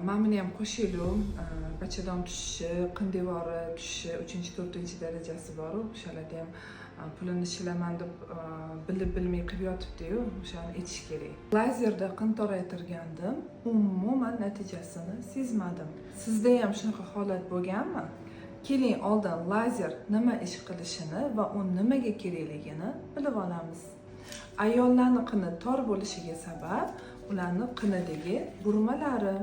Mana buni ham qo'shaylik. Bachadon tushishi, qin devori tushishi uchinchi, to'rtinchi darajasi boru, o'shalarda ham pulini ishlaman deb bilib bilmay qilib yotibdiyu, o'shani aytish kerak. Lazerda qin toraytirgandim, umuman natijasini sezmadim. Sizda ham shunaqa holat bo'lganmi? Keling, oldin lazer nima ish qilishini va u nimaga kerakligini bilib olamiz. Ayollarni qini tor bo'lishiga sabab ularni qinidagi burmalari.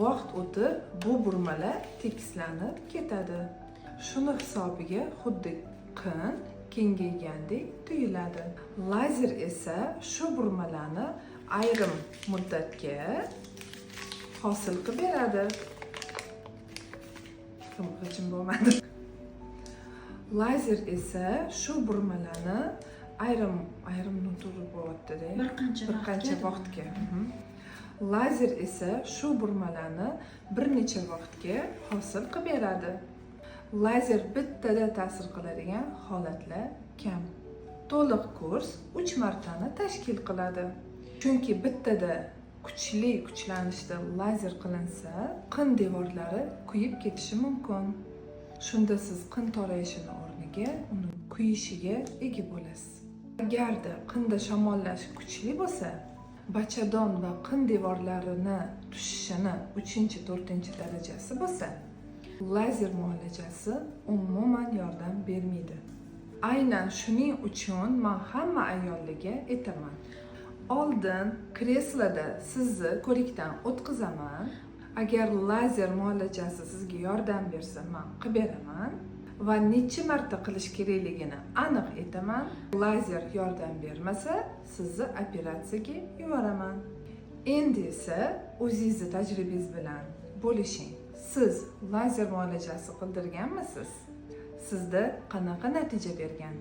Vaqt o'tib bu burmalar tekislanib ketadi. Shuni hisobiga xuddi qin kengaygandek tuyuladi. Lazer esa shu burmalarni ayrim muddatga hosil qilib beradi. G'ijim bo'lmadi. Lazer esa shu burmalarni ayrim ayrim, noto'g'ri bo'lyaptida. Bir qancha Bir qancha vaqtga. vaqtga. Lazer esa shu burmalarni bir necha vaqtga hosil qilib beradi. Lazer bittada ta'sir qiladigan holatlar kam. To'liq kurs 3 martani tashkil qiladi, chunki bittada kuchli kuchlanishda lazer qilinsa, qin devorlari kuyib ketishi mumkin. Shunda siz qin torayishini o'rniga uni kuyishiga ega bo'lasiz. Agarda qinda shamollash kuchli bo'lsa, bachadon va qin devorlarini tushishini uchinchi, to'rtinchi darajasi bo'lsa, lazer muolajasi umuman yordam bermaydi. Aynan shuning uchun man hamma ayollarga aytaman: oldin kresloda sizni ko'rikdan o'tkazaman, agar lazer muolajasi sizga yordam bersa, man qilib beraman va necha marta qilish kerakligini aniq aytaman. Lazer yordam bermasa, sizni operatsiyaga yuboraman. Endi esa o'zingizni tajribangiz bilan bo'lishing. Siz lazer muolajasi qildirganmisiz? Sizda qanaqa natija bergan?